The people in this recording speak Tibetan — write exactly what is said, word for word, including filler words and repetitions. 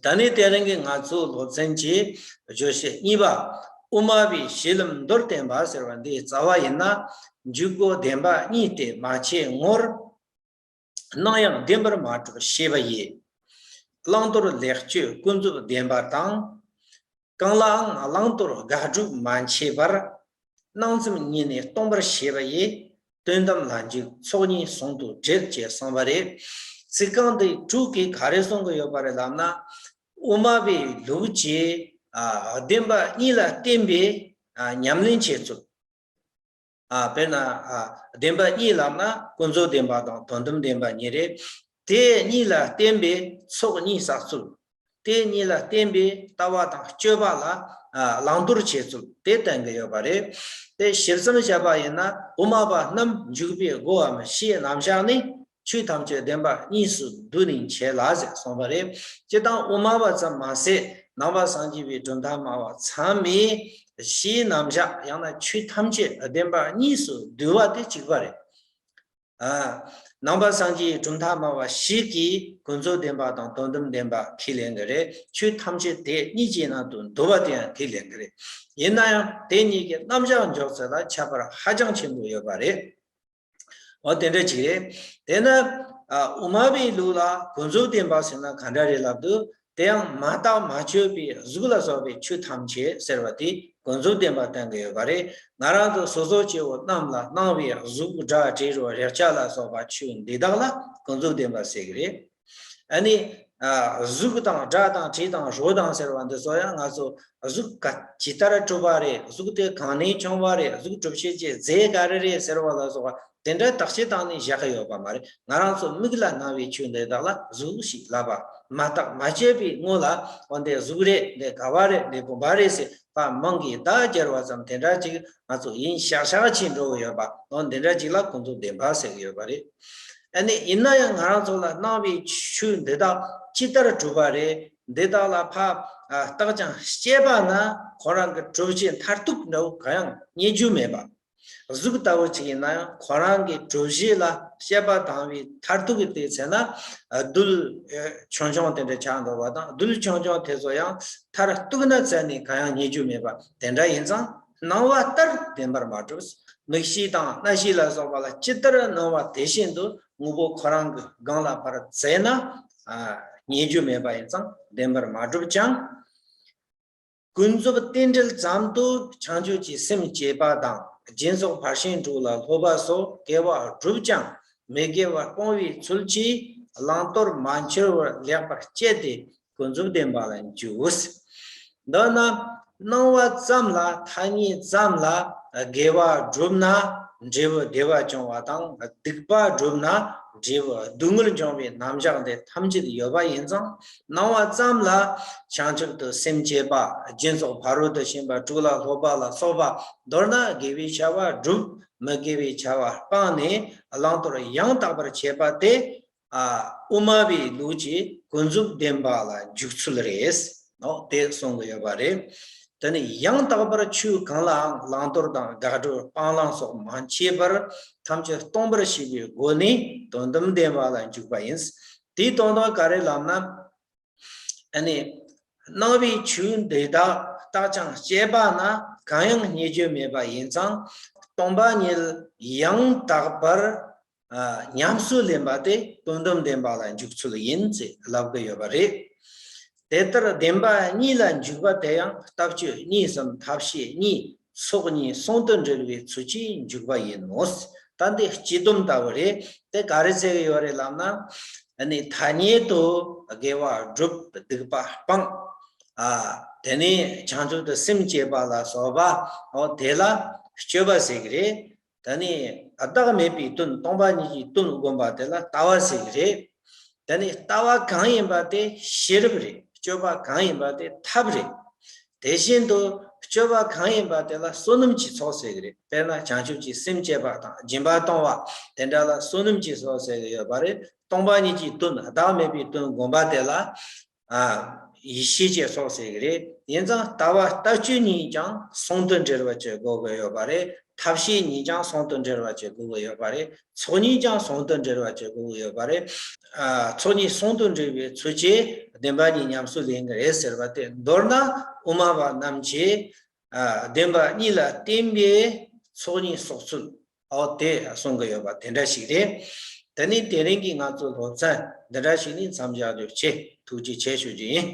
ད་ནི་དེ་རིང་གི་ང་ཚོའི་སློབ་ཚན་གྱི་བརྗོད་གཞི་གཉིས་པ། དབུ་མ་པའི་གཞི་ལམ་མདོར་བསྟན་པ་ཟེར་བ་འདིའི་རྩ་བ་ཡིན་ན། འཇུག་སྒོ་བདེན་པ་གཉིས་ཏེ་མ་ཕྱེད་ངོར། སྣང་ཡང་བདེན་པར་མ་གྲུབ་ཞེས་པ་ཡི། བླང་དོར་ལེགས་བཅོས་ཀུན་རྫོབ་བདེན་པ་དང་། གང་ལའང་བླང་དོར་དགག་སྒྲུབ་མ་མཆིས་པར། སྣང་ཙམ་ཉིད་ནས་སྟོང་པར་བྱེད་པ་ཡི། དོན་དམ་ལ་འཇུག་ཚོགས་གཉིས་ཟུང་དུ་འབྲེལ་ཅེས་གསུངས་པ་རེད། ཚིག་རྐང་འདི་དྲུག་གིས་ག་རེ་གསུང་གི་ཡོད་པ་རེད་ལབ་ན། དབུ་མ་པའི་ལུགས་ཀྱི་ཨ་བདེན་པ་གཉིས་ལ་བརྟེན་པའི་ཨ་ཉམས་ལེན་བྱེད་ཚུལ། ཨ་དཔེར་ན་ཨ་བདེན་པ་གཉིས་ལབ་ན་ཀུན་རྫོབ་བདེན་པ་དང་དོན་དམ་བདེན་པ་གཉིས་རེད། དེ་གཉིས་ལ་བརྟེན་པའི་ཚོགས་གཉིས་བསགས་ཚུལ། དེ་གཉིས་ལ་བརྟེན་པའི་ལྟ་བ་དང་སྤྱོད་པ་ལ་ཨ་བླང་དོར་བྱེད་ཚུལ་དེ་བསྟན་གྱི་ཡོད་པ་རེད། དེ་ཞིབ་ཙམ་བཤད་པ་ཡིན་ན། དབུ་མ་པ་རྣམས་འཇུག་པའི་སྒོའམ་གཞིའི་རྣམ་གཞག་ནི། ཆོས་ཐམས་ཅད་བདེན་པ་གཉིས་སུ་བསྡུས་ནས་འཆད་ལ་ཟེར་གསུངས་པ་རེད། སྤྱིར་བཏང་དབུ་མ་པ་ཙམ་མ་ཟད། ནང་པ་སངས་རྒྱས་པའི་གྲུབ་མཐའ་སྨྲ་བ་ཚང་མས་གཞིའི་རྣམ་གཞག་ཡང་ན་ཆོས་ཐམས་ཅད་བདེན་པ་གཉིས་སུ་བསྡུས་པ་དེ་གཅིག་པ་རེད། ཨ། ནང་པ་སངས་རྒྱས་གྲུབ་མཐའ་སྨྲ་བ་ཞིག་གིས་ཀུན་རྫོབ་བདེན་པ་དང་དོན་དམ་བདེན་པ་ཁས་ལེན་གྱི་རེད། ཆོས་ཐམས་ཅད་དེ་གཉིས་ཀྱི་ནང་དུ་འདུ་བ་དེ་ཡང་ཁས་ལེན་གྱི་རེད། ཡིན་ན་ཡང་དེ་གཉིས་ཀྱི་རྣམ་གཞག་འཇོག་ཚུལ་ལ་ཁྱད་པར་ཧ་ཅང་ཆེན་པོ་ཡོད་པ་རེད། འོ་དེ་འདྲ་ཅིག་རེད། དེས་ན་ཨ་དབུ་མ་པའི་ལུགས་ལ་ཀུན་རྫོབ་བདེན་པ་ཟེར་ན་ག་འདྲ་རེད་ལབ་དུས། དེ་ཡང་མ་བརྟགས་མ་དཔྱད་པའི་གཟུགས་ལ་སོགས་པའི་ཆོས་ཐམས་ཅད་ཟེར་བ་དེ་ཀུན་རྫོབ་བདེན་པ་བསྟན་གྱི་ཡོད་པ་རེད། ང་རང་ཚོ་སོ་སོ་སྐྱེ་བོ་རྣམས་ལ་སྣང་བའི་གཟུགས་སྒྲ་དྲི་རོ་རེག་བྱ་ལ་སོགས་པ་ཆོས་འདི་དག་ལ་ཀུན་རྫོབ་བདེན་པ་ཟེར་གྱི་རེད། ཨ་ནི། ཨ་གཟུགས་དང་སྒྲ་དང་དྲི་དང་རོ་དང་ཟེར་བ་འདི་ཚོ་ཡང་ང་ཚོ་གཟུགས་ག་ཇི་ལྟར་གྲུབ་པ་རེད། གཟུགས་དེ་གང་ནས་བྱུང་བ་རེད། གཟུགས་གྲུབ་བྱེད་ཀྱི་རྫས་ག་རེ་རེད་ཟེར་བ་ལ་སོགས་པ་དེ་འདྲ་བརྟག་དཔྱད་བཏང་ནས་བཞག་གི་ཡོད་པ་མ་རེད། ང་རང་ཚོ་མིག་ལ་སྣང་བའི་ཆོས་འདི་དག་ལ་གཟུགས་ཞེས་ལབ་པ། མ་བརྟགས་མ་དཔྱད་པའི་ངོ་ལ་འོ་འདི་གཟུགས་རེད། འདི་ག་བ་རེད། འདི་བུམ་པ་རེད་ཟེར་བ་མིང་གི་བརྡ་སྦྱར་བ་ཙམ་དེ་འདྲ་ཅིག་ང་ཚོ་ཡིན་ཤག་ཤག་ཅིག་འགྲོ་གི་ཡོད་པ། འོ་འདི་འདྲ་ཅིག་ལ་ཀུན་རྫོབ་བདེན་པ་ཟེར་གི་ཡོད་པ་རེད། ཨ་ནི་ཡིན་ན་ཡང་ང་རང་ཚོ་ལ་སྣང་བའི་ཆོས་འདི་དག་ཅི་ལྟར་གྲུབ་པ་རེད། འདི་དག་ལ་ཕར་ཨ་བརྟགས་ཀྱང་དཔྱད་པ་ན་ཁོ་རང་གི་གྲུབ་བྱེད་མཐར་ཐུག་འདྲ་བོ་གང་ཡང་རྙེད་རྒྱུ་མེད་པ། གཟུགས་ལྟ་བུ་ཅིག་ཡིན་ན་ཡང་ཁོ་རང་གི་གྲུབ་བྱེད་ལ་དཔྱད་པ་བཏང་བའི་མཐར་ཐུག་གི་དེ་ཚེ་ན་རྡུལ་ཆུང་ཆུང་དེ་འདྲ་ཆགས་འགྲོ་བ་དང་། རྡུལ་ཆུང་ཆུང་དེ་ཚོ་ཡང་མཐར་གཏུགས་ན་བཙལ་ནས་གང་ཡང་རྙེད་རྒྱུ་མེད་པ་དེ་འདྲ་ཡིན་ཙང་། སྣང་བ་ལྟར་བདེན་པར་མ་གྲུབ། མིག་ཤེས་དང་རྣ་ཤེས་ལ་སོགས་པ་ལ་ཇི་ལྟར་སྣང་བ་དེ་བཞིན་དུ་དངོས་པོ་ཁོ་རང་གི་སྒང་ལ་ཕར་བཙལ་ན་ཨ་རྙེད་རྒྱུ་མེད་པ་ཡིན་ཙང་བདེན་པར་མ་གྲུབ་ཀྱང་། ཀུན་རྫོབ་རྟེན་འབྲེལ་ཙམ་དུ་བྱང་ཆུབ་ཀྱི་སེམས་བསྐྱེད་པ་དང་། སྦྱིན་སོགས་ཕར་ཕྱིན་དྲུག་ལ་སློབ་པ་སོགས་དགེ་བ་བསྒྲུབས་ཀྱང་མི་དགེ་བ་སྤོང་བའི་ཚུལ་གྱིས་བླང་དོར་མ་འཆོལ་བར་ལེགས་པར་དཔྱད་དེ། ཀུན་རྫོབ་བདེན་པ་ལ་འཇུག། མདོར་ན་སྣང་བ་ཙམ་ལ་ཐ་སྙད་ཙམ་ལ་དགེ་བ་བསྒྲུབས་ན་འབྲས་བུ་བདེ་བ་བྱུང་བ་དང་། སྡིག་པ་བསྒྲུབས་ན་འབྲས་བུ་སྡུག་བསྔལ་འབྱུང་བའི་རྣམ་གཞག་འདི་ཐམས་ཅད་ཡོད་པ་ཡིན་ཙང་། སྣང་བ་ཙམ་ལ་བྱང་ཆུབ་ཏུ་སེམས་བསྐྱེད་པ། སྦྱིན་སོགས་ཕ་རོལ་ཏུ་ཕྱིན་པ་དྲུག་ལ་སློབ་པ་ལ་སོགས་པ། མདོར་ན་དགེ་བའི་བྱ་བ་བསྒྲུབ། མི་དགེ་བའི་བྱ་བ་སྤངས་ནས་བླང་དོར་ཡང་དག་པར་བྱེད་པ་དེ། ཨ་དབུ་མ་པའི་ལུགས་ཀྱི་ཀུན་རྫོབ་བདེན་པ་ལ་འཇུག་ཚུལ་རེད། ནོ་དེ་གསུང་གི་ཡོད་པ་རེད། དེ་ནི་ཡང་དག་པར་ཆོས་གང་ལའང་བླང་དོར་དང་དགག་སྒྲུབ་སྤང་བླང་སོགས་མ་མཆིས་པར་ཐམས་ཅད་སྟོང་པར་ཤེས་པའི་སྒོ་ནས་དོན་དམ་བདེན་པ་ལ་འཇུག་པ་ཡིན། དེའི་དོན་དག་ག་རེ་ལབ་ན། ཨ་ནི། སྣང་བའི་ཆོས་འདི་དག་བརྟགས་ཀྱང་དཔྱད་པ་ན་གང་ཡང་རྙེད་རྒྱུ་མེད་པ་ཡིན་ཙང་། སྟོང་པ་ཉིད་ཡང་དག་པར་ཨ་ཉམས་སུ་ལེན་པ་དེ་དོན་དམ་བདེན་པ་ལ་འཇུག་ཚུལ་ཡིན་ཅེས་ལབ་ཀྱི་ཡོད་པ་རེད། དེ་ལྟར་བདེན་པ་གཉིས་ལ་འཇུག་པ་དེ་ཡང་ལྟ་སྤྱོད་གཉིས་སམ་ཐབས་ཤེས་གཉིས། ཚོགས་གཉིས་ཟུང་དུ་འབྲེལ་བའི་ཚུལ་གྱིས་འཇུག་པ་ཡིན་ནོ། ད་འདི་སྤྱི་སྡོམ་ལྟ་བུ་རེད། དེ་ག་རེ་ཟེར་གྱི་ཡོད་རེད་ལབ་ན། ཨ་ནི་ཐ་སྙད་དུ་དགེ་བ་བསྒྲུབ། སྡིག་པ་སྤང་། ཨ་དེ་ནས་བྱང་ཆུབ་ཏུ་སེམས་བསྐྱེད་པ་ལ་སོགས་པ། འོ་དེ་ལ་སྤྱོད་པ་ཟེར་གྱི་རེད། ད་ནི་བདག་མེད་པའི་དོན། སྟོང་པ་ཉིད་ཀྱི་དོན་བསྒོམ་པ་དེ་ལ་ལྟ་བ་ཟེར་གྱི་རེད། ད་ནི་ལྟ་བ་གང་ཡིན་པ་དེ་ཤེས་རབ་རེད། སྤྱོད་པ་གང་ཡིན་པ་དེ་ཐབས་རེད། དེ་བཞིན་དུ་སྤྱོད་པ་གང་ཡིན་པ་དེ་ལ་བསོད་ནམས་ཀྱི་ཚོགས་ཟེར་གྱི་རེད། དཔེར་ན་བྱང་ཆུབ་ཀྱི་སེམས་བསྐྱེད་པ་དང་སྦྱིན་པ་གཏོང་བ་དེ་འདྲ་ལ་བསོད་ནམས་ཀྱི་ཚོགས་ཟེར་གྱི་ཡོད་པ་རེད། སྟོང་པ་ཉིད་ཀྱི་དོན། བདག་མེད་པའི་དོན་བསྒོམ་པ་དེ་ལ། ཨ་ཡེ་ཤེས་ཀྱི་སོགས་ཟེར་གི་རེད། ཡིན་ཙང་ལྟ་བ་ལྟ་སྤྱོད་གཉིས་ཀྱང་ཟུང་དུ་འབྲེལ་བ་བྱེད་དགོས་ཀྱི་ཡོད་པ་རེད། ཐབས་ཤེས་གཉིས་ཀྱང་ཟུང་དུ་འབྲེལ་བ་བྱེད་དགོས་ཀྱི་ཡོད་པ་རེད། ཚོགས་གཉིས་ཀྱང་ཟུང་དུ་འབྲེལ་བ་བྱེད་དགོས་ཀྱི་ཡོད་པ་རེད། ཨ་ཚོགས་གཉིས་ཟུང་དུ་འབྲེལ་བའི་ཚུལ་གྱིས་བདེན་པ་གཉིས་ཉམས་སུ་ལེན་གྱི་རེད་ཟེར་བ་དེ། མདོར་ན་དབུ་མ་པ་རྣམས་ཀྱིས་ཨ་བདེན་པ་གཉིས་ལ་བརྟེན་པའི་ཚོགས་གཉིས་གསོག་ཚུལ། འོ་དེ་གསུང་གི་ཡོད་པ་དེ་འདྲ་ཞིག་རེད། དེ་ནས་དེ་རིང་གི་ང་ཚོའི་སློབ་ཚན་འདི་འདྲ་ཞིག་ནས་མཚམས་བཞག་རྒྱུ་བྱེད། ཐུགས་རྗེ་ཆེ་ཞུ་རྒྱུ་ཡིན།